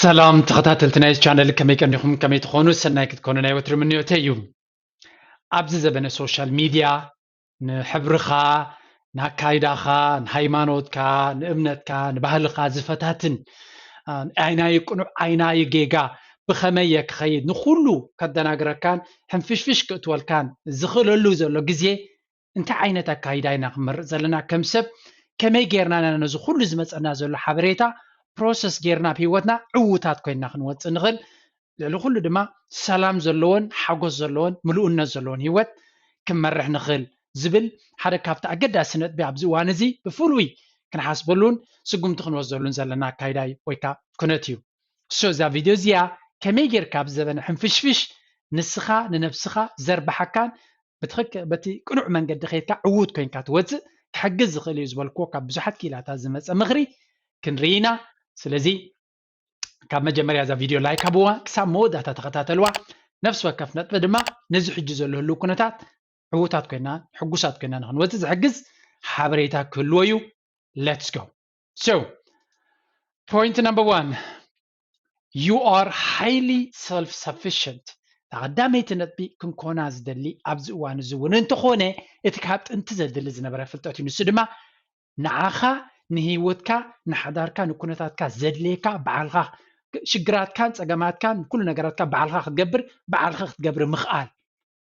ሰላም ተኸታተልቲ ናይ ቻነል፣ ከመይ ቀኒኹም? ከመይ ትኾኑ? ሰናይ ክትኮኑ ናይ ወትሪ ምንዮተይ እዩ። ኣብዚ ዘበነ ሶሻል ሚድያ ንሕብርኻ፣ ንኣካይዳኻ፣ ንሃይማኖትካ፣ ንእምነትካ፣ ንባህልኻ ዝፈታትን፣ ኣይናይ ቅኑዕ ኣይናይ ጌጋ፣ ብኸመይ እየ ክኸይድ፣ ንኹሉ ከደናግረካን ሕንፍሽፍሽ ክእትወልካን ዝኽእለሉ ዘሎ ግዜ እንታይ ዓይነት ኣካይዳ ኢና ክንመርጽ ዘለና? ከም ሰብ ከመይ ጌርና ኢና ነዚ ኩሉ ዝመጸና ዘሎ ሓበሬታ ፕሮሰስ ጌርና ኣብ ህይወትና ዕዉታት ኮይንና ክንወጽእ ንኽእል? ልዕሊ ኩሉ ድማ ሰላም ዘለዎን ሓጎስ ዘለዎን ምሉእነት ዘለዎን ህይወት ክንመርሕ ንኽእል ዝብል ሓደ ካብቲ ኣገዳሲ ነጥቢ ኣብዚ እዋን እዚ ብፍሉይ ክንሓስበሉን ስጉምቲ ክንወስደሉን ዘለና ኣካይዳ እዩ ወይ ከዓ ኩነት እዩ። So እዛ ቪድዮ እዚኣ ከመይ ጌርካ ኣብዚ ዘበነ ሕንፍሽፍሽ ንስኻ ንነብስኻ ዘርብሓካን ብትኽክ- በቲ ቅኑዕ መንገዲ ከይድካ ዕዉት ኮይንካ ትወፅእ ክሕግዝ ዝኽእል እዩ ዝበልክዎ ካብ ብዙሓት ክኢላታት ዝመፀ ምኽሪ ክንርኢ ኢና። ስለዚ ካብ መጀመርያ እዛ ቪድዮ ላይክ ሃብዋ፣ ክሳብ መወዳእታ ተኸታተልዋ። ነፍሲ ወከፍ ነጥቢ ድማ ነዚ ሕጂ ዘሎ ህልው ኩነታት ዕዉታት ኮይና ሕጉሳት ኮይና ንክንወፅእ ዝሕግዝ ሓበሬታ ክህልዎ እዩ። Let's go. So point number one, you are highly self sufficient. ቀዳመይቲ ነጥቢ ክንኮና ዝደሊ ኣብዚ እዋን እዚ እውን እንተኾነ እቲ ካብ ጥንቲ ዘድሊ ዝነበረ ፍልጠት እዩ። ንሱ ድማ ንዓኻ፣ ንህይወትካ፣ ንሓዳርካ፣ ንኩነታትካ ዘድልየካ ባዕልኻ፣ ሽግራትካን ፀገማትካን ኩሉ ነገራትካ ባዕልኻ ክትገብር፣ ባዕልኻ ክትገብር ምኽኣል።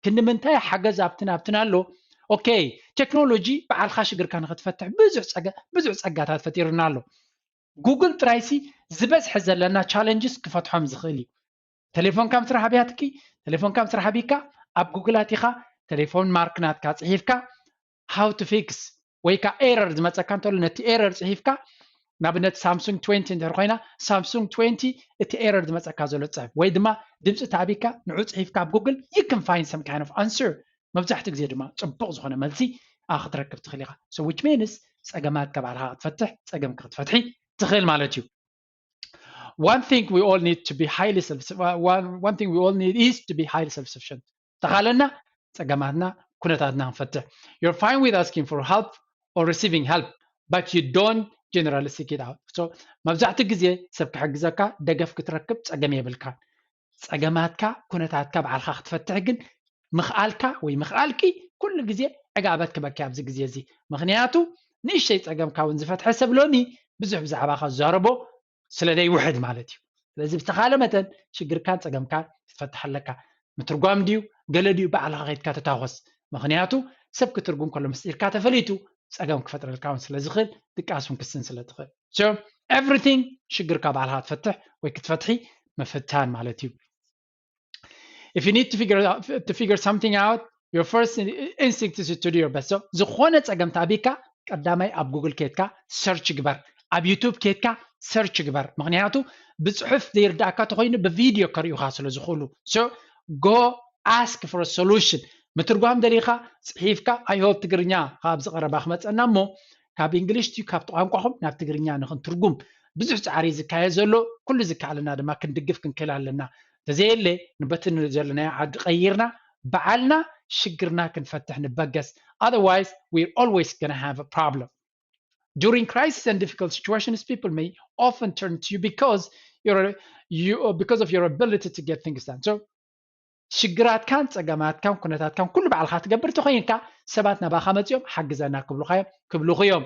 ክንዲ ምንታይ ሓገዝ ኣብትን ኣብትን ኣሎ? ኦኬ፣ ቴክኖሎጂ ባዕልኻ ሽግርካ ንክትፈትሕ ብዙሕ ፀገ ብዙሕ ፀጋታት ፈጢሩና ኣሎ። ጉግል ጥራይሲ ዝበዝሐ ዘለና ቻለንጅስ ክፈትሖም ዝኽእል እዩ። ቴሌፎንካ ምስ ረሓብያትኪ፣ ቴሌፎንካ ምስ ረሓቢካ ኣብ ጉግል ኣቲኻ ቴሌፎን ማርክ ናትካ ፅሒፍካ how to fix ወይ ከዓ ኤረር ዝመፀካ እንተሎ ነቲ ኤረር ፅሒፍካ ንኣብነት ሳምሱንግ ትዌንቲ እንድሕር ኮይና ሳምሱንግ ትዌንቲ እቲ ኤረር ዝመፀካ ዘሎ ፅሕፍ ወይ ድማ ድምፂ ተኣቢካ ንዑ ፅሒፍካ ኣብ ጉግል you can find some kind of answer። መብዛሕትኡ ግዜ ድማ ፅቡቕ ዝኾነ መልሲ ክትረክብ ትኽእል ኢኻ። So which means ፀገማትካ ባዕልኻ ክትፈትሕ ፀገምካ ክትፈትሒ ትኽእል ማለት እዩ። One thing we all need to be highly self one, one thing we all need is to be highly self sufficient። ተኻለና ፀገማትና ኩነታትና ክንፈትሕ። You're fine with asking for help or receiving help, but you don't generally seek it out. So መብዛሕትኡ ግዜ ሰብ ክሕግዘካ ደገፍ ክትረክብ ፀገም የብልካን። ፀገማትካ ኩነታትካ ባዕልካ ክትፈትሕ ግን ምኽኣልካ ወይ ምኽኣልኪ ኩሉ ግዜ ዕጋበት ክበኪ ኣብዚ ግዜ እዚ። ምኽንያቱ ንእሽተይ ፀገምካ እውን ዝፈትሐ ሰብ ሎሚ ብዙሕ ብዛዕባኻ ዝዛረቦ ስለ ዘይውሕድ ማለት እዩ። ስለዚ ብዝተኻለ መጠን ሽግርካን ፀገምካን ክትፈትሕ ኣለካ። ምትርጓም ድዩ ገለ ድዩ ባዕልኻ ከይድካ ተታኾስ። ምኽንያቱ ሰብ ክትርጉም ከሎ ምስጢርካ ተፈሊጡ ፀገም ክፈጥረልካ እውን ስለ ዝኽእል ድቃስ እውን ክስን ስለ ትኽእል። So everything ሽግርካ ባዕልኻ ክትፈትሕ ወይ ክትፈትሒ ምፍታን ማለት እዩ። If you need to figure out, to figure something out, your first instinct is to do your best. So ዝኾነ ፀገም ተኣቢካ ቀዳማይ ኣብ ጉግል ኬድካ ሰርች ግበር፣ ኣብ ዩቱብ ኬድካ ሰርች ግበር። ምክንያቱ ብፅሑፍ ዘይርዳእካ ተኮይኑ ብቪድዮ ከርእዩካ ስለ ዝኽእሉ። So go ask for a solution። ምትርጓም ደሊኻ ፅሒፍካ፣ I hope ትግርኛ ካብ ዝቐረባ ክመፀና እሞ ካብ እንግሊሽ ዩ ካብ ቋንቋኹም ናብ ትግርኛ ንክንትርጉም ብዙሕ ፃዕሪ ዝካየድ ዘሎ ኩሉ ዝከኣለና ድማ ክንድግፍ ክንክእል ኣለና። ተዘየለ ንበቲ ዘለናዮ ዓዲ ቀይርና ባዕልና ሽግርና ክንፈትሕ ንበገስ። Otherwise we're always gonna have a problem. During crisis and difficult situations people may often turn to you because you're you because of your ability to get things done. So ሽግራትካን ፀገማትካን ኩነታትካን ኩሉ ባዕልካ ትገብር ተኮይንካ ሰባት ናባካ መፂኦም ሓግዘና ክብሉካ እዮም ክብሉክ እዮም።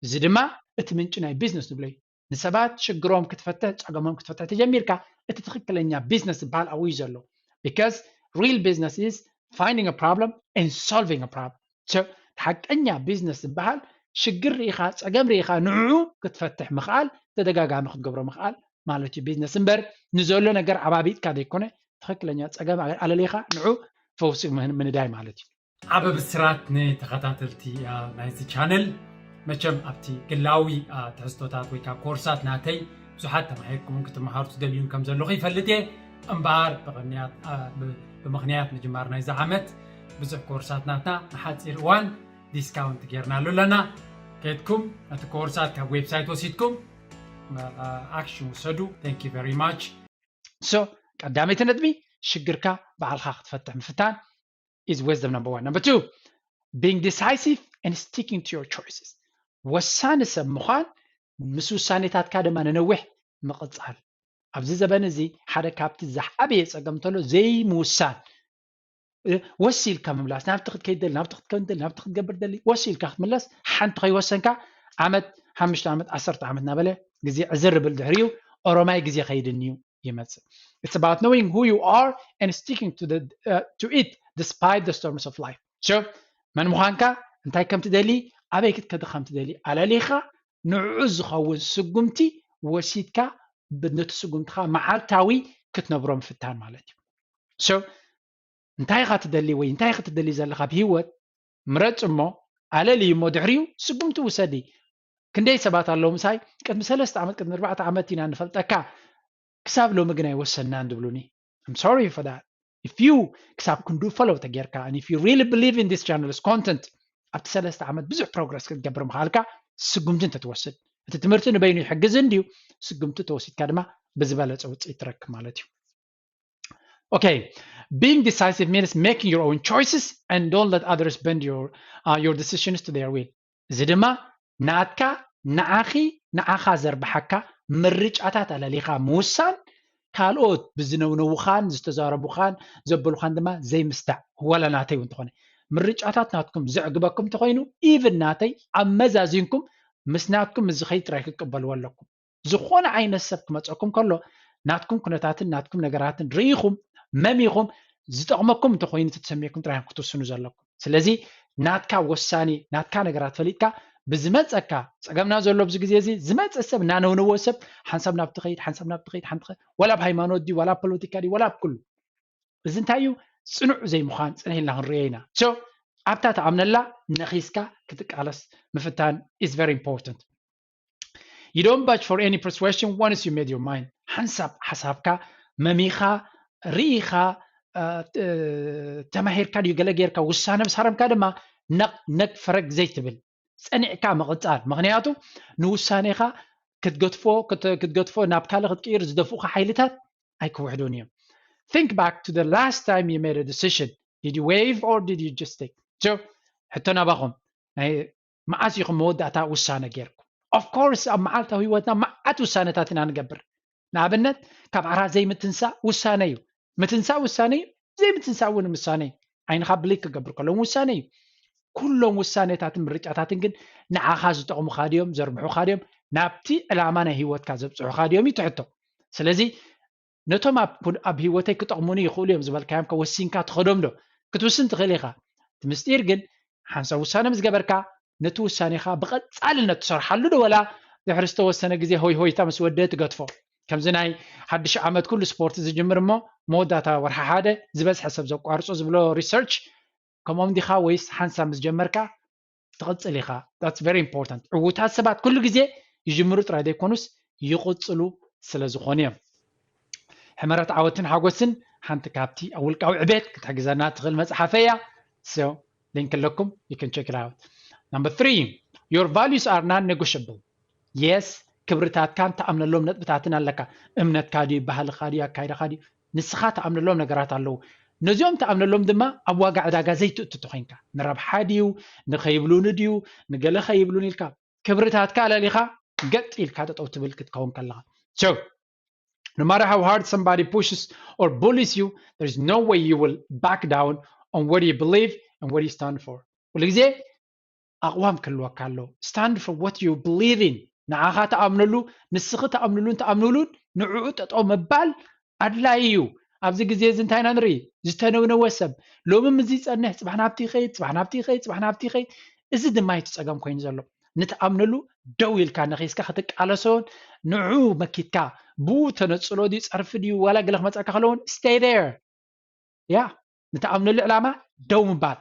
እዚ ድማ እቲ ምንጪ ናይ ቢዝነስ ንብሎ እዩ። ንሰባት ሽግሮም ክትፈትሕ ፀገሞም ክትፈትሕ ተጀሚርካ እቲ ትክክለኛ ቢዝነስ ዝበሃል ኣብኡ እዩ ዘሎ። Because real business is finding a problem and solving a problem. So ሓቀኛ ቢዝነስ ዝበሃል ሽግር ርኢኻ ፀገም ርኢኻ ንዕኡ ክትፈትሕ ምኽኣል ተደጋጋሚ ክትገብሮ ምኽኣል ማለት እዩ ቢዝነስ እምበር ንዘሎ ነገር ዓባቢጥካ ዘይኮነ ትኽክለኛ ፀገም ኣለሊኻ ንዑ ፈውሲ ምንዳይ ማለት እዩ። ዓበ ብስራት ንተኸታተልቲ ናይዚ ቻነል። መቸም ኣብቲ ግላዊ ትሕዝቶታት ወይ ከዓ ኮርሳት ናተይ ብዙሓት ተማሂርኩምን ክትመሃሩ ትደልዩን ከም ዘለኹ ይፈልጥ እየ። እምበኣር ብምኽንያት ምጅማር ናይዚ ዓመት ብዙሕ ኮርሳት ናትና ንሓፂር እዋን ዲስካውንት ጌርናሉ ኣለና። ከድኩም ነቲ ኮርሳት ካብ ዌብሳይት ወሲድኩም ኣክሽን ውሰዱ። Thank you very much. So ቀዳመይቲ ነጥቢ ሽግርካ ባዕልካ ክትፈትሕ ምፍታን is wisdom number one. Number two, being decisive and sticking to your choices. ወሳኒ ሰብ ምዃን ምስ ውሳኔታትካ ድማ ንነዊሕ ምቕጻል። ኣብዚ ዘበን እዚ ሓደ ካብቲ ዝዓበየ ፀገም እንተሎ ዘይምውሳን፣ ወሲልካ ምምላስ፣ ናብቲ ክትከይድ ደሊ ናብቲ ክትከይድ ደሊ ናብቲ ክትገብር ደሊ ወሲልካ ክትምለስ። ሓንቲ ከይወሰንካ ዓመት፣ ሓሙሽተ ዓመት፣ ዓሰርተ ዓመት እናበለ ግዜ ዕዝር ብል ድሕሪኡ ኦሮማይ ግዜ ከይድንዩ ይመፅእ። It's about knowing who you are and sticking to the uh, to it despite the storms of life. So መን ምዃንካ፣ እንታይ ከም ትደሊ፣ ኣበይ ክትከድ ከም ትደሊ ኣለሊኻ ንዕኡ ዝኸውን ስጉምቲ ወሲድካ ነቲ ስጉምትኻ መዓልታዊ ክትነብሮ ምፍታን ማለት እዩ። So እንታይ ኢኻ ትደሊ ወይ እንታይ ኢኻ ትደሊ ዘለኻ ኣብ ህይወት ምረፅ እሞ ኣለሊ እሞ ድሕሪኡ ስጉምቲ ውሰዲ። ክንደይ ሰባት ኣለዉ ምሳይ ቅድሚ ሰለስተ ዓመት ቅድሚ ኣርባዕተ ዓመት ኢና ንፈልጠካ ክሳብ ሎሚ ግን ኣይወሰናን ዝብሉኒ። I'm sorry for that. If you ክሳብ ክንዱ follow ተጌርካ and if you really believe in this channel's content ኣብቲ ሰለስተ ዓመት ብዙሕ progress ክትገብር ምኽኣልካ ስጉምቲ እንተትወስድ እቲ ትምህርቲ ንበይኑ ይሕግዝ እንድዩ። ስጉምቲ ተወሲድካ ድማ ብዝበለፀ ውፅኢት ትረክብ ማለት እዩ። Okay, being decisive means making your own choices and don't let others bend your uh, your decisions to their will. እዚ ድማ ናትካ ንዓኺ ንዓኻ ዘርብሓካ ምርጫታት ኣለሊኻ ምውሳን ካልኦት ብዝነውነውኻን ዝተዛረቡኻን ዘበሉኻን ድማ ዘይምስዳዕ። ወላ ናተይ እውን እንተኾነ ምርጫታት ናትኩም ዘዕግበኩም እንተኾይኑ ኢቭን ናተይ ኣመዛዚንኩም ምስ ናትኩም ምስ ዝኸይድ ጥራይ ክትቅበልዎ ኣለኩም። ዝኾነ ዓይነት ሰብ ክመፀኩም ከሎ ናትኩም ኩነታትን ናትኩም ነገራትን ርኢኹም መሚኹም ዝጠቕመኩም እንተኮይኑ እቲ ተሰሚዕኩም ጥራይ ክትውስኑ ዘለኩም። ስለዚ ናትካ ወሳኒ ናትካ ነገራት ፈሊጥካ ብዝመፀካ ፀገምና ዘሎ ኣብዚ ግዜ እዚ ዝመፀ ሰብ እናነውነዎ ሰብ ሓንሳብ ናብ ትኸይድ ሓንሳብ ናብ ትኸይድ ሓንቲ ወላ ኣብ ሃይማኖት ድዩ ወላ ኣብ ፖለቲካ ድዩ ወላ ኣብ ኩሉ እዚ እንታይ እዩ ፅኑዕ ዘይምዃን ፅንሕ ኢልና ክንሪኦ ኢና። So ኣብታ ተኣምነላ ነኺስካ ክትቃለስ ምፍታን is very important. You don't budge for any persuasion once you made your mind. ሓንሳብ ሓሳብካ መሚኻ ርኢኻ ተማሂርካ ድዩ ገለ ጌርካ ውሳነ ምስ ሃረምካ ድማ ነቕ ነግ ፈረግ ዘይትብል ፀኒዕካ ምቕፃል። ምኽንያቱ ንውሳኔኻ ክትገድፎ ክትገድፎ ናብ ካልእ ክትቅይር ዝደፍኡኻ ሓይልታት ኣይክውሕዱን እዮም። Think back to the last time you made a decision. Did you wave or did you just take? ሕቶ ናባኹም ናይ መዓስ ኢኹም መወዳእታ ውሳነ ጌርኩም? Of course ኣብ መዓልታዊ ህይወትና መዓት ውሳነታት ኢና ንገብር። ንኣብነት ካብ ዓራት ዘይምትንሳእ ውሳነ እዩ። ምትንሳእ ውሳነ እዩ፣ ዘይምትንሳእ እውን ውሳነ እዩ። ዓይንኻ ብሊክ ክገብር ከሎ እውን ውሳነ እዩ። ኩሎም ውሳኔታትን ምርጫታትን ግን ንዓኻ ዝጠቕሙኻ ድዮም፣ ዘርብሑኻ ድዮም፣ ናብቲ ዕላማ ናይ ህይወትካ ዘብፅሑኻ ድዮም እዩ እቲ ሕቶ። ስለዚ ነቶም ኣብ ኩን- ኣብ ህይወተይ ክጠቕሙኒ ይኽእሉ እዮም ዝበልካዮም ከ ወሲንካ ትኸዶም ዶ? ክትውስን ትኽእል ኢኻ። እቲ ምስጢር ግን ሓንሳብ ውሳነ ምስ ገበርካ ነቲ ውሳኔኻ ብቐጻልነት ትሰርሓሉ ዶ ወላ ድሕሪ ዝተወሰነ ግዜ ሆይ ሆይታ ምስ ወደአ ትገድፎ? ከምዚ ናይ ሓድሽ ዓመት ኩሉ ስፖርት ዝጅምር እሞ መወዳእታ ወርሒ ሓደ ዝበዝሐ ሰብ ዘቋርጾ ዝብሎ ሪሰርች ከምኦም ዲኻ ወይስ ሓንሳብ ምስ ጀመርካ ትቕጽል ኢኻ? That's very important. ዕዉታት ሰባት ኩሉ ግዜ ይጅምሩ ጥራይ ዘይኮኑስ ይቕጽሉ ስለ ዝኾኑ እዮም። ሕመረት ዓወትን ሓጎስን ሓንቲ ካብቲ ኣብ ውልቃዊ ዕቤት ክትሕግዘና ትኽእል መጽሓፈይ እያ። So link ኣለኩም, you can check it out. Number three, your values are non-negotiable. Yes, ክብርታትካን ትኣምነሎም ነጥብታትን ኣለካ። እምነትካ ድዩ፣ ባህልኻ ድዩ፣ ኣካይዳኻ ድዩ፣ ንስኻ ትኣምነሎም ነገራት ኣለዉ። ነዚኦም ትኣምነሎም ድማ ኣብ ዋጋ ዕዳጋ ዘይትእቱ ተኾይንካ፣ ንረብሓ ድዩ፣ ንኸይብሉኒ ድዩ፣ ንገለ ከይብሉኒ ኢልካ ክብርታትካ ኣለሊኻ ገጥ ኢልካ ጠጠው ትብል ክትከውን ከለኻ። So no matter how hard somebody pushes or bullies you, there is no way you will back down on what you believe and what you stand for. ኩሉ ግዜ ኣቕዋም ክህልወካ ኣለዎ። Stand for what you believe in. ንዓኻ ትኣምነሉ፣ ንስኺ ትኣምንሉን ትኣምንሉን ንዕኡ ጠጠው ምባል ኣድላይ እዩ። ኣብዚ ግዜ እዚ እንታይ ኢና ንርኢ? ዝተነውነወ ሰብ ሎሚ ምዚ ይጸንሕ፣ ጽባሕ ናብቲ ይኸይድ፣ ጽባሕ ናብቲ ይኸይድ፣ ጽባሕ ናብቲ ይኸይድ። እዚ ድማ እቲ ጸገም ኮይኑ ዘሎ። ንትኣምነሉ ደው ኢልካ ነኺስካ ክትቃለሶን ንዑ መኪትካ ብኡ ተነጽሎ ድዩ ጸርፊ ድዩ ዋላ ገለ ክመጸካ ከለውን stay there. ያ ንትኣምነሉ ዕላማ ደው ምባል።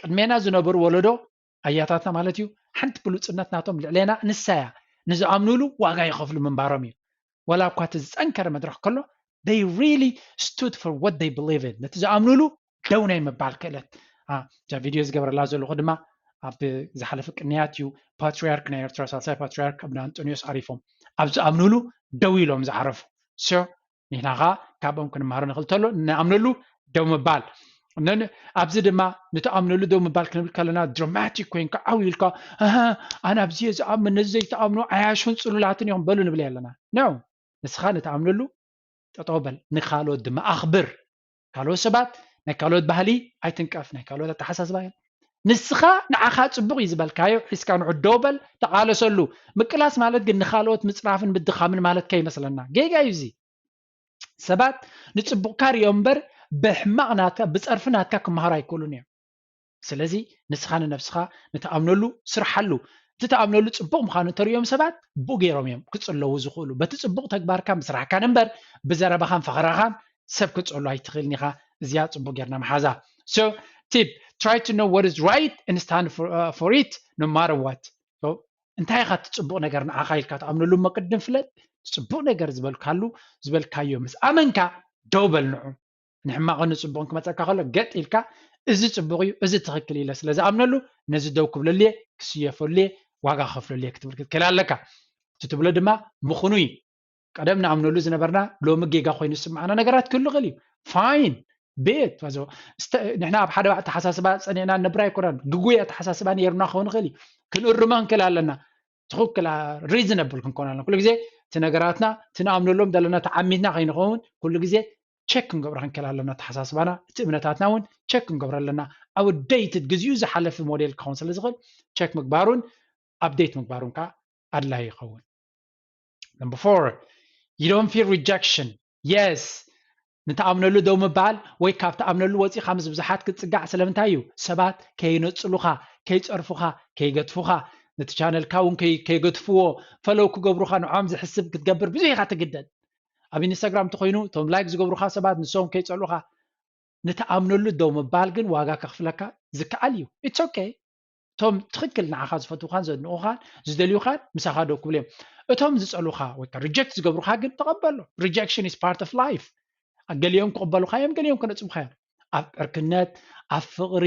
ቅድሜና ዝነበሩ ወለዶ ኣያታትና ማለት እዩ ሓንቲ ብሉጽነት ናቶም ልዕሌና ንሳ እያ። ንዝኣምኑሉ ዋጋ ይኸፍሉ ምንባሮም እዩ። ወላ እኳ እቲ ዝጸንከረ መድረኽ ከሎ they really stood for what they believe in። ነቲ ዝኣምኑሉ ደው ናይ ምባል ክእለት። እዛ ቪድዮ ዝገብረላ ዘለኹ ድማ ኣብ ዝሓለፈ ቅንያት እዩ ፓትሪያርክ ናይ ኤርትራ ሳልሳይ ፓትሪያርክ ኣቡነ ኣንጦንዮስ ዓሪፎም ኣብ ዝኣምኑሉ ደው ኢሎም ዝዓረፉ። So ንሕና ኸዓ ካብኦም ክንምሃሮ ንኽእል ተሎ ንኣምነሉ ደው ምባል። ኣብዚ ድማ ንትኣምነሉ ደው ምባል ክንብል ከለና ድራማቲክ ኮይንካ ዓው ኢልካ ኣነ ኣብዚ እየ ዝኣምን ነዚ ዘይትኣምኑ ዓያሹን ፅሉላትን እዮም በሉ ንብል ኣለና። No፣ ንስኻ ንትኣምነሉ ጠጠው በል፣ ንካልኦት ድማ ኣኽብር። ካልኦት ሰባት ናይ ካልኦት ባህሊ ኣይትንቀፍ፣ ናይ ካልኦት ኣተሓሳስባ እዮም። ንስኻ ንዓኻ ጽቡቕ እዩ ዝበልካዮ ሒዝካ ንዑ ደው በል፣ ተቓለሰሉ። ምቅላስ ማለት ግን ንኻልኦት ምጽራፍን ምድኻምን ማለት ከይመስለና፣ ጌጋ እዩ እዚ። ሰባት ንጽቡቕካ ሪኦም እምበር ብሕማቕ ናትካ ብጸርፊ ናትካ ክመሃሩ ኣይክእሉን እዮም። ስለዚ ንስኻ ንነብስኻ ንትኣምነሉ ስርሓሉ። እቲ ትኣምነሉ ጽቡቕ ምዃኑ እንተሪኦም ሰባት ብኡ ገይሮም እዮም ክጽለዉ ዝኽእሉ። በቲ ጽቡቕ ተግባርካ ምስራሕካን እምበር ብዘረባኻን ፈኸራኻን ሰብ ክትጸሉ ኣይትኽእልን ኢኻ። እዚኣ ጽቡቕ ጌርና መሓዛ። So tip, try to know what is right and stand for, uh, for it no matter what. So እንታይ ኢኻ እቲ ጽቡቕ ነገር ንዓኻ ኢልካ ትኣምነሉ እሞ ቅድም ፍለጥ። ጽቡቕ ነገር ዝበልካሉ ዝበልካዮ ምስ ኣመንካ ደው በል ንዑ። ንሕማቕን ንጽቡቕን ክመጸካ ከሎ ገጥ ኢልካ እዚ ጽቡቕ እዩ፣ እዚ ትኽክል ኢለ ስለ ዝኣምነሉ ነዚ ደው ክብለሉ እየ፣ ክስየፈሉ እየ፣ ዋጋ ክኸፍለሉ እየ ክትብል ክትክእል ኣለካ። እቲ ትብሎ ድማ ምኽኑ እዩ። ቀደም ንኣምነሉ ዝነበርና ሎሚ ጌጋ ኮይኑ ዝስምዓና ነገራት ክህሉ ይኽእል እዩ። ፋይን፣ ቤት ንሕና ኣብ ሓደ ኣተሓሳስባ ጸኒዕና ንነብር ኣይኮናን። ግጉይ ኣተሓሳስባ ነይሩና ክኸውን ይኽእል እዩ። ክንእርሞ ክንክእል ኣለና። ትኽክል ሪዝነብል ክንኮን ኣለና። ኩሉ ግዜ እቲ ነገራትና እቲ ንኣምነሎም ዘለና ተዓሚትና ከይንኸውን ኩሉ ግዜ ቸክ ክንገብሮ ክንክእል ኣለና። ኣተሓሳስባና እቲ እምነታትና እውን ቸክ ክንገብሮ ኣለና። ኣውደይትድ ግዜኡ ዝሓለፈ ሞዴል ክኸውን ስለ ዝኽእል ቸክ ምግባሩን ኣፕዴት ምግባሩን ከዓ ኣድላዪ ይኸውን። Number four, you don't fear rejection. Yes, ንትኣምነሉ ደው ምባል ወይ ካብ ትኣምነሉ ወፂኻ ምስ ብዙሓት ክትፅጋዕ ስለምንታይ እዩ? ሰባት ከይነፅሉኻ፣ ከይፀርፉኻ፣ ከይገድፉኻ፣ ነቲ ቻነልካ እውን ከይ- ከይገድፍዎ፣ ፈለው ክገብሩኻ ንዖም ዝሕስብ ክትገብር ብዙሕ ኢኻ ትግደድ። ኣብ ኢንስታግራም እንተኾይኑ እቶም ላይክ ዝገብሩኻ ሰባት ንሶም ከይፀሉኻ፣ ንትኣምነሉ ደው ምባል ግን ዋጋ ከኽፍለካ ዝከኣል እዩ። It's okay. እቶም ትኽክል ንዓኻ ዝፈትውኻን ዘድንቑኻን ዝደልዩኻን ምሳኻ ደው ክብሉ እዮም። እቶም ዝጸሉኻ ወይ ከዓ ሪጀክት ዝገብሩኻ ግን ተቐበሎ። Rejection is part of life. ገሊኦም ክቕበሉኻ እዮም፣ ገሊኦም ክነጽጉኻ እዮም። ኣብ ዕርክነት፣ ኣብ ፍቕሪ፣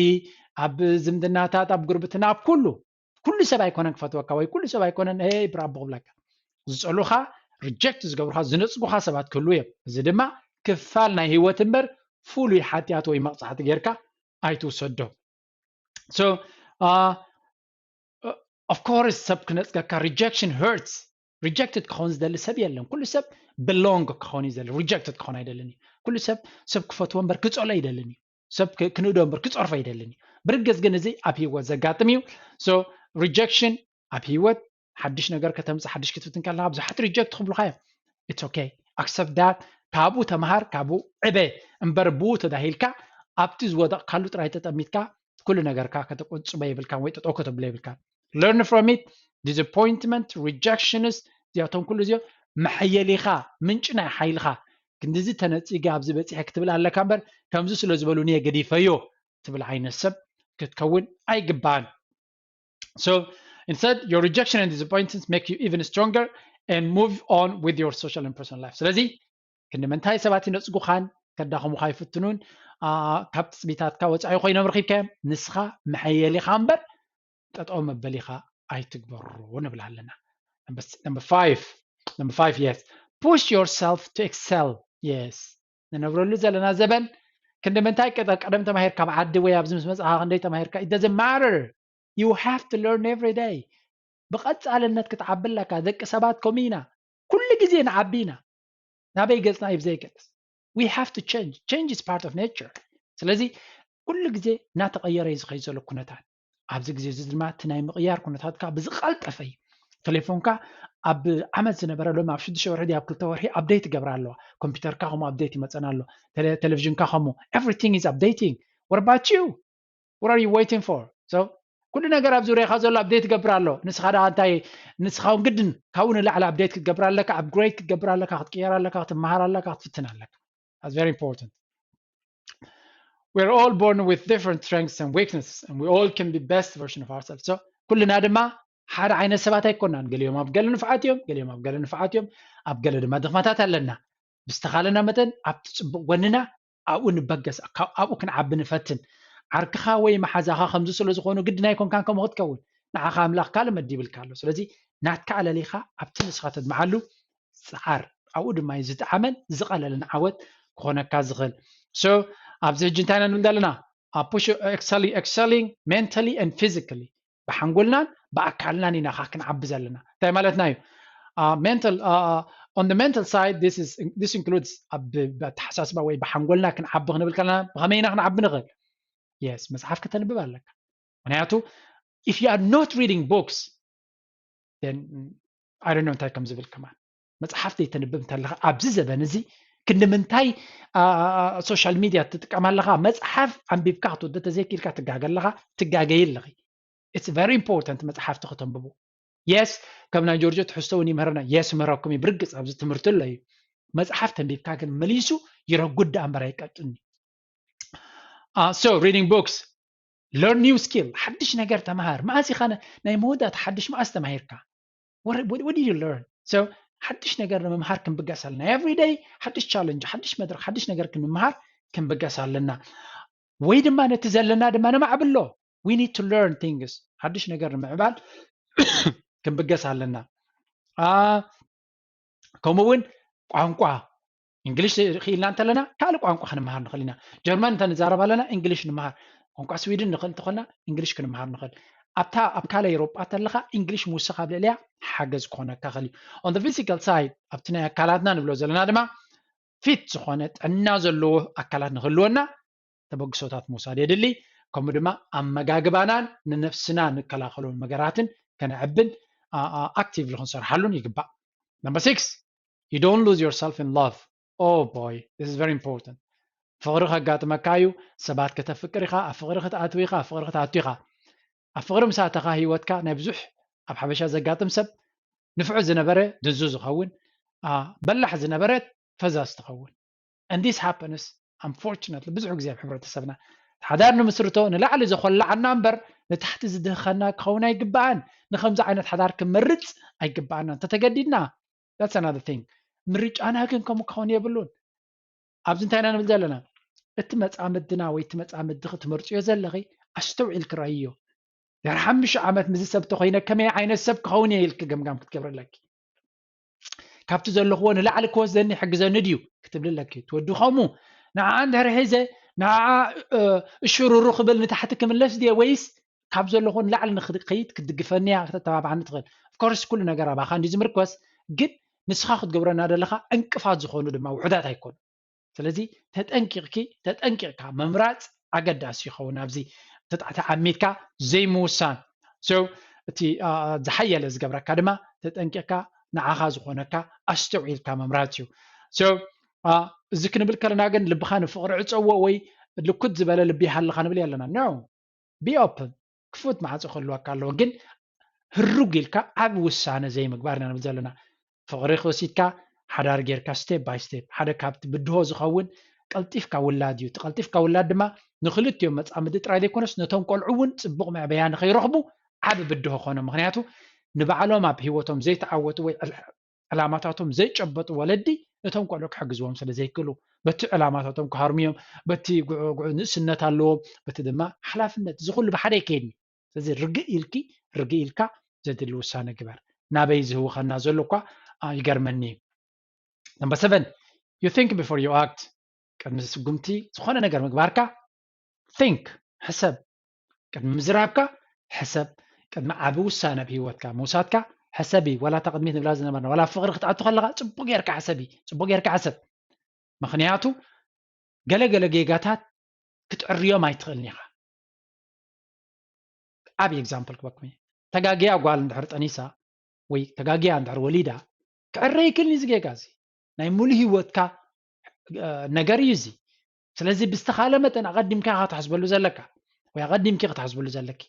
ኣብ ዝምድናታት፣ ኣብ ጉርብትና፣ ኣብ ኩሉ ኩሉ ሰብ ኣይኮነን ክፈትወካ ወይ ኩሉ ሰብ ኣይኮነን ሄይ ብራቦ ክብለካ። ዝጸሉኻ፣ ሪጀክት ዝገብሩኻ፣ ዝነጽጉኻ ሰባት ክህልዉ እዮም። እዚ ድማ ክፋል ናይ ህይወት እምበር ፍሉይ ሓጢኣት ወይ መቕጻዕቲ ጌርካ ኣይትውሰዶ። So of course ሰብ ክነጽገካ፣ rejection hurts። ሪጀክትድ ክኸውን ዝደሊ ሰብ የለን። ኩሉ ሰብ ብሎንግ ክኸውን እዩ ዝደሊ፣ ሪጀክትድ ክኸውን ኣይደልን እዩ። ኩሉ ሰብ ሰብ ክፈትዎ እምበር ክጸሎ ኣይደልን እዩ። ሰብ ክ- ክንእዶ እምበር ክጸርፎ ኣይደልን እዩ። ብርግጽ ግን እዚ ኣብ ህይወት ዘጋጥም እዩ። So rejection ኣብ ህይወት ሓድሽ ነገር ከተምጽእ ሓድሽ ክትፍትን ከለካ ብዙሓት ሪጀክት ክብሉካ እዮም። It's okay, accept that። ካብኡ ተምሃር፣ ካብኡ ዕበ እምበር ብኡ ተዳሂልካ ኣብቲ ዝወደቕካሉ ጥራይ ተጠሚትካ ኩሉ ነገርካ ከተቆጽቦ የብልካን ወይ ጠጠው ከተብሎ የብልካን። Learn from it. Disappointment, rejections፣ እዚኣቶም ኩሉ እዚኦም መሐየሊኻ፣ ምንጪ ናይ ሓይልኻ። ክንድዚ ተነጺገ ኣብዚ በጺሐ ክትብል ኣለካ እምበር ከምዚ ስለ ዝበሉኒ እየ ገዲፈዮ ትብል ዓይነት ሰብ ክትከውን ኣይግባን። So instead, your rejection and disappointments make you even stronger and move on with your social and personal life. ስለዚ ክንዲ ምንታይ ሰባት ይነጽጉኻን ከዳኸሙኻ ይፍትኑን፣ ኣ፣ ካብ ትጽቢታትካ ወጻኢ ኮይኖም ረኺብካዮም፣ ንስኻ መሐየሊኻ እምበር ጠጠው መበሊኻ ኣይትግበሩ ንብል ኣለና። Number five, number five, yes, push yourself to excel. Yes, ንነብረሉ ዘለና ዘበን ክንዲ ምንታይ ቀ- ቀደም ተማሂርካ ኣብ ዓዲ ወይ ኣብዚ ምስ መጽኻ ክንደይ ተማሂርካ፣ it doesn't matter. You have to learn every day. ብቐጻልነት ክትዓቢ ኣለካ። ደቂ ሰባት ከምኡ ኢና፣ ኩሉ ግዜ ንዓቢ ኢና። ናበይ ገጽና እዩ ብዘይገጽ። We have to change. Change is part of nature. ስለዚ ኩሉ ግዜ እናተቐየረ እዩ ዝኸይድ ዘሎ ኩነታት። ኣብዚ ግዜ እዚ ድማ እቲ ናይ ምቕያር ኩነታትካ ብዝቐልጠፈ እዩ። ቴሌፎንካ ኣብ ዓመት ዝነበረ ሎም ኣብ ሽዱሽተ ወርሒ ድዩ ኣብ ክልተ ወርሒ ኣፕዴት ይገብራ ኣለዋ። ኮምፒውተርካ ከምኡ ኣፕዴት ይመፀና ኣሎ። ቴሌ- ቴሌቪዥንካ ከምኡ። Everything is updating. What about you? What are you waiting for? So ኩሉ ነገር ኣብ ዙርያኻ ዘሎ ኣፕዴት ይገብር ኣሎ። ንስኻ ደኣ እንታይ፣ ንስኻ እውን ግድን ካብኡ ንላዕሊ ኣፕዴት ክትገብር ኣለካ፣ ኣፕግሬድ ክትገብር ኣለካ፣ ክትቅየር ኣለካ፣ ክትመሃር ኣለካ፣ ክትፍትን ኣለካ። That's very important. We're all born with different strengths and weaknesses, and we all can be best version of ourselves. So ኩልና ድማ ሓደ ዓይነት ሰባት ኣይኮናን። ገሊኦም ኣብ ገለ ንፉዓት እዮም፣ ገሊኦም ኣብ ገለ ንፉዓት እዮም፣ ኣብ ገለ ድማ ድኽመታት ኣለና። ብዝተኻለና መጠን ኣብቲ ጽቡቕ ጎንና ኣብኡ ንበገስ፣ ካብ ኣብኡ ክንዓቢ ንፈትን። ዓርክኻ ወይ መሓዛኻ ከምዚ ስለ ዝኾኑ ግድን ኣይኮንካን ከምኡ ክትከውን። ንዓኻ ኣምላኽ ካልእ መዲብልካ ኣሎ። ስለዚ ናትካ ኣለሊኻ ኣብቲ ንስኻ ተድምዓሉ ጽዓር። ኣብኡ ድማ እዩ ዝጠዓመን ዝቐለለን ዓወት ክኾነካ ዝኽእል። So ኣብዚ ሕጂ እንታይ ኢና ንብል ዘለና? ኣብ push excelling, excelling mentally and physically፣ ብሓንጎልናን ብኣካልናን ኢና ካ ክንዓቢ ዘለና። እንታይ ማለትና እዩ? ሜንታል On the mental side, this is this includes ኣብ ኣተሓሳስባ ወይ ብሓንጎልና ክንዓቢ ክንብል ከለና ብኸመይ ኢና ክንዓቢ ንኽእል? Yes፣ መጽሓፍ ከተንብብ ኣለካ። ምክንያቱ if you are not reading books, then I don't know እንታይ ከም ዝብል ከማን። መጽሓፍ ዘይተንብብ እንተለኻ ኣብዚ ዘበን እዚ ክንዲ ምንታይ social media ትጥቀም ኣለኻ? መጽሓፍ ኣንቢብካ ክትወደ ተዘይክኢልካ ትጋገ ኣለኻ፣ ትጋገይ ኣለኺ። It's very important መጽሓፍቲ ከተንብቡ። Yes፣ ከም ናይ ጆርጆ ትሕዝቶ እውን ይምህረና። Yes፣ ምህረኩም እዩ ብርግጽ ኣብዚ ትምህርቲ ኣሎ እዩ። መጽሓፍ ተንቢብካ ግን መሊሱ ይረጉድ ደኣ እምበር ኣይቀጥን። So reading books, learn new skill፣ ሓድሽ ነገር ተምሃር። መዓስ ኢኻ ናይ መወዳእታ ሓድሽ መዓስ ተማሂርካ? What did you learn? So ሓድሽ ነገር ንምምሃር ክንብገስ ኣለና። Every day ሓድሽ challenge፣ ሓድሽ መድረክ፣ ሓድሽ ነገር ክንምሃር ክንብገስ ኣለና። ወይ ድማ ነቲ ዘለና ድማ ነማዕብሎ። We need to learn things። ሓድሽ ነገር ንምዕባል ክንብገስ ኣለና። ከምኡ እውን ቋንቋ እንግሊሽ ክኢልና እንተለና ካልእ ቋንቋ ክንምሃር ንኽእል ኢና። ጀርመን እንተንዛረብ ኣለና እንግሊሽ ንምሃር። ቋንቋ ስዊድን ንኽእል እንተኾና እንግሊሽ ክንምሃር ንኽእል። ኣብታ ኣብ ካልእ ኤውሮጳ ተለኻ እንግሊሽ ምውሳኽ ኣብ ልዕሊያ ሓገዝ ክኾነካ ክእል እዩ። On the physical side ኣብቲ ናይ ኣካላትና ንብሎ ዘለና ድማ ፊት ዝኾነ ጥዕና ዘለዎ ኣካላት ንክህልወና ተበግሶታት ምውሳድ የድሊ። ከምኡ ድማ ኣመጋግባናን ንነፍስና ንከላኸሉ ነገራትን ከነዕብን ኣክቲቭሊ ክንሰርሓሉን ይግባእ። Number six, you don't lose yourself in love. Oh boy, this is very important. ፍቕሪ ከጋጥመካ እዩ። ሰባት ከተፍቅር ኢኻ፣ ኣብ ፍቕሪ ክትኣትው ኢኻ፣ ኣብ ፍቕሪ ክትኣቱ ኢኻ። ኣብ ፍቕሪ ምስ ኣተኻ ህይወትካ ናይ ብዙሕ ኣብ ሓበሻ ዘጋጥም ሰብ ንፍዑ ዝነበረ ድንዙ ዝኸውን፣ በላሕ ዝነበረ ፈዛዝ ትኸውን። And this happens unfortunately ብዙሕ ግዜ ኣብ ሕብረተሰብና። ሓዳር ንምስርቶ ንላዕሊ ዘኾላዓና እምበር ንታሕቲ ዝድህኸና ክኸውን ኣይግባኣን። ንከምዚ ዓይነት ሓዳር ክንመርጽ ኣይግባኣና እንተተገዲድና። That's another thing። ምርጫና ግን ከምኡ ክኸውን የብሉን። ኣብዚ እንታይ ኢና ንብል ዘለና? እቲ መጻምድና ወይ እቲ መጻምድኺ ትመርጽዮ ዘለኺ ኣስተውዒልኪ ረኣይዮ። ድሕሪ ሓሙሽተ ዓመት ምስዚ ሰብ ተኾይነ ከመይ ዓይነት ሰብ ክኸውን እየ ኢልኪ ገምጋም ክትገብሪ ኣለኪ። ካብቲ ዘለኽዎ ንላዕሊ ክወስደኒ ይሕግዘኒ ድዩ ክትብሊ ኣለኪ። ትወዲ ከምኡ ንዓ እንድሕር ሒዘ ንዓ እሽሩሩ ክብል ንታሕቲ ክምለስ ድየ ወይስ ካብ ዘለኽዎ ንላዕሊ ንክኸይድ ክትድግፈኒ እያ ከተተባብዓኒ ትኽእል። Of course ኩሉ ነገር ኣባኻ እንዲ ዝምርኮስ ግን ንስኻ ክትገብረና ዘለኻ ዕንቅፋት ዝኾኑ ድማ ውሑዳት ኣይኮኑ። ስለዚ ተጠንቂቕኪ ተጠንቂቕካ ምምራፅ ኣገዳሲ ይኸውን። ኣብዚ ተዓሚድካ ዘይምውሳን so እቲ ዝሓየለ ዝገብረካ ድማ ተጠንቂቕካ ንዓኻ ዝኾነካ ኣስተውዒልካ ምምራፅ እዩ። So እዚ ክንብል ከለና ግን ልብኻ ንፍቕሪ ዕፀዎ ወይ ልኩት ዝበለ ልቢ ይሃልኻ ንብል ኣለና። No፣ be open፣ ክፉት ማዕፆ ክህልወካ ኣለዎ። ግን ህሩግ ኢልካ ዓብ ውሳነ ዘይምግባር ኢና ንብል ዘለና። ፍቕሪ ክወሲድካ ሓዳር ጌርካ step by step ሓደ ካብቲ ብድሆ ዝኸውን ቀልጢፍካ ውላድ እዩ። እቲ ቀልጢፍካ ውላድ ድማ ንክልቲኦም መፃምዲ ጥራይ ዘይኮነስ ነቶም ቆልዑ እውን ፅቡቕ መዕበያ ንኸይረኽቡ ዓብ ብድሆ ኮኖም። ምክንያቱ ንባዕሎም ኣብ ህይወቶም ዘይተዓወቱ ወይ ዕላማታቶም ዘይጨበጡ ወለዲ እቶም ቆልዑ ክሕግዝዎም ስለ ዘይክእሉ በቲ ዕላማታቶም ክሃርሙ እዮም። በቲ ጉዕ ንእስነት ኣለዎም፣ በቲ ድማ ሓላፍነት እዚ ኩሉ ብሓደ ይከይድኒ። ስለዚ ርግእ ኢልኪ ርግእ ኢልካ ዘድሊ ውሳነ ግበር። ናበይ ዝህውኸና ዘሎ እኳ ይገርመኒ እዩ። Number seven, you think before you act። ቅድሚ ስጉምቲ ዝኾነ ነገር ምግባርካ think፣ ሕሰብ። ቅድሚ ምዝራብካ ሕሰብ። ቅድሚ ዓቢ ውሳነ ኣብ ህይወትካ ምውሳድካ ሕሰብ እዩ። ዋላ እታ ቅድሚት ንብላ ዝነበርና ዋላ ፍቕሪ ክትኣቱ ከለኻ ጽቡቕ ጌርካ ሕሰብ እዩ። ጽቡቕ ጌርካ ሕሰብ። ምኽንያቱ ገለ ገለ ጌጋታት ክትዕርዮም ኣይትኽእልን ኢኻ። ዓቢ example ክበኩም እየ። ተጋግያ ጓል እንድሕር ጠኒሳ ወይ ተጋግያ እንድሕር ወሊዳ ክዕረ ይክእልን እዚ ጌጋ እዚ ናይ ሙሉ ህይወትካ ነገር እዩ እዚ። ስለዚ ብዝተኻለ መጠን ኣቐዲምካ ክትሓስበሉ ዘለካ ወይ ኣቐዲምኪ ክትሓስበሉ ዘለኪ።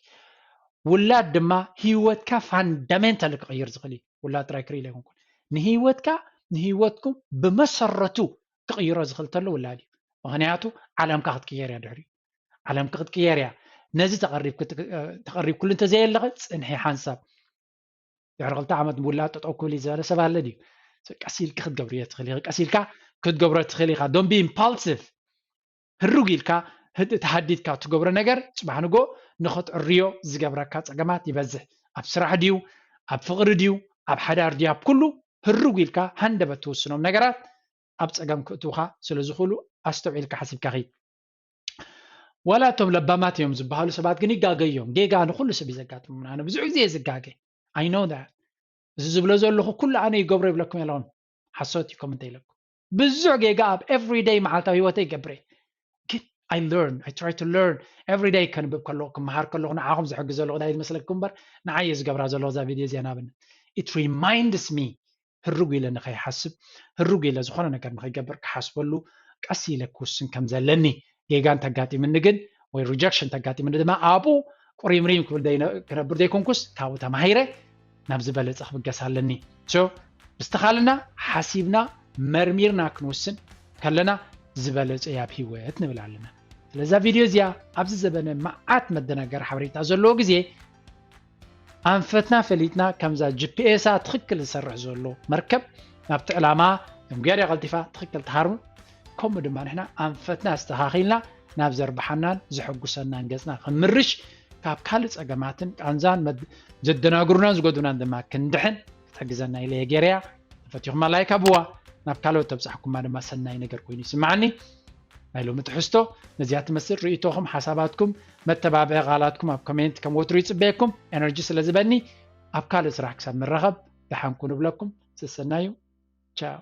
ውላድ ድማ ህይወትካ fundamentally ክቕይር ዝኽእል እዩ። ውላድ ጥራይ ክርኢ ኣይኮንኩን። ንህይወትካ ንህይወትኩም ብመሰረቱ ክቕይሮ ዝኽእል ተሎ ውላድ እዩ። ምኽንያቱ ዓለምካ ክትቅየር እያ ድሕሪኡ። ዓለምኪ ክትቅየር እያ። ነዚ ተቐሪብኩሉ እንተዘየለኺ ጽንሒ ሓንሳብ ድሕሪ ክልተ ዓመት ምውላድ ጠጠው ክብል እዩ ዝበለ ሰብ ኣለ ድዩ? ቀስ ኢልኪ ክትገብርዮ ትኽእል ኢኺ። ቀስ ኢልካ ክትገብሮ ትኽእል ኢኻ። Don't be impulsive። ህሩግ ኢልካ ተሃዲድካ ትገብሮ ነገር ጽባሕ ንጎ ንኽትዕርዮ ዝገብረካ ጸገማት ይበዝሕ። ኣብ ስራሕ ድዩ፣ ኣብ ፍቕሪ ድዩ፣ ኣብ ሓዳር ድዩ፣ ኣብ ኩሉ ህሩግ ኢልካ ሃንደበት ትውስኖም ነገራት ኣብ ጸገም ክእትውኻ ስለ ዝኽእሉ ኣስተውዒልካ ሓሲብካ ኺድ። ዋላ እቶም ለባማት እዮም ዝበሃሉ ሰባት ግን ይጋገ እዮም። ጌጋ ንኹሉ ሰብ እዩ ዘጋጥም። ኣነ ብዙሕ ግዜ እየ ዝጋገ። I know that። እዚ ዝብሎ ዘለኹ ኩሉ ኣነ ይገብሮ ይብለኩም የለኹን። ሓሶት እዩ ኮመንት ኢለኩም። ብዙሕ ጌጋ ኣብ everyday መዓልታዊ ህይወተይ ይገብር እየ። ግን I learn, I try to learn everyday። ከንብብ ከለኹ፣ ክመሃር ከለኹ፣ ንዓኹም ዝሕግዝ ዘለኹ እንታይ ዝመስለኩም እምበር፣ ንዓይ እየ ዝገብራ ዘለኹ እዛ ቪድዮ እዚኣ። ንኣብነት it reminds me፣ ህርጉ ኢለ ንኸይሓስብ፣ ህርጉ ኢለ ዝኾነ ነገር ንኸይገብር ክሓስበሉ ቀስ ኢለ ክውስን ከም ዘለኒ፣ ጌጋ እንተጋጢምኒ ግን ወይ rejection እንተጋጢምኒ ድማ ኣብኡ ቁሪምሪም ክብል ዘይነ- ክነብር ዘይኮንኩስ ካብኡ ተማሂረ ናብ ዝበለጸ ክብገስ ኣለኒ። So ብዝተኻልና ሓሲብና መርሚርና ክንውስን ከለና ዝበለጸ ኣብ ህይወት ንብል ኣለና። ስለዛ ቪድዮ እዚኣ ኣብዚ ዘበነ መዓት መደናገሪ ሓበሬታ ዘለዎ ግዜ ኣንፈትና ፈሊጥና ከምዛ ጂ ፒ ኤስ ኣ ትኽክል ዝሰርሕ ዘሎ መርከብ ናብቲ ዕላማ ደንጉያ ድያ ቀልጢፋ ትኽክል ትሃርሙ፣ ከምኡ ድማ ንሕና ኣንፈትና ኣስተኻኺልና ናብ ዘርብሓናን ዘሐጉሰናን ገጽና ክንምርሽ ካብ ካልእ ጸገማትን ቃንዛን መድ- ዘደናግሩናን ዝጎዱናን ድማ ክንድሕን ክትሕግዘና ኢለ እየ ገይረያ። ተፈቲኹማ ላይክ ኣብዋ፣ ናብ ካልኦት ተብጻሕኩማ ድማ ሰናይ ነገር ኮይኑ ይስምዓኒ። ናይ ሎሚ ትሕዝቶ ነዚኣ ትመስል። ርእይቶኹም፣ ሓሳባትኩም፣ መተባብዒ ቃላትኩም ኣብ ኮሜንት ከም ወትሩ ይጽበየኩም። ኤነርጂ ስለ ዝበኒ ኣብ ካልእ ስራሕ ክሳብ ንራኸብ ደሓን ኩኑ እብለኩም። ሰሰናዩ። ቻው።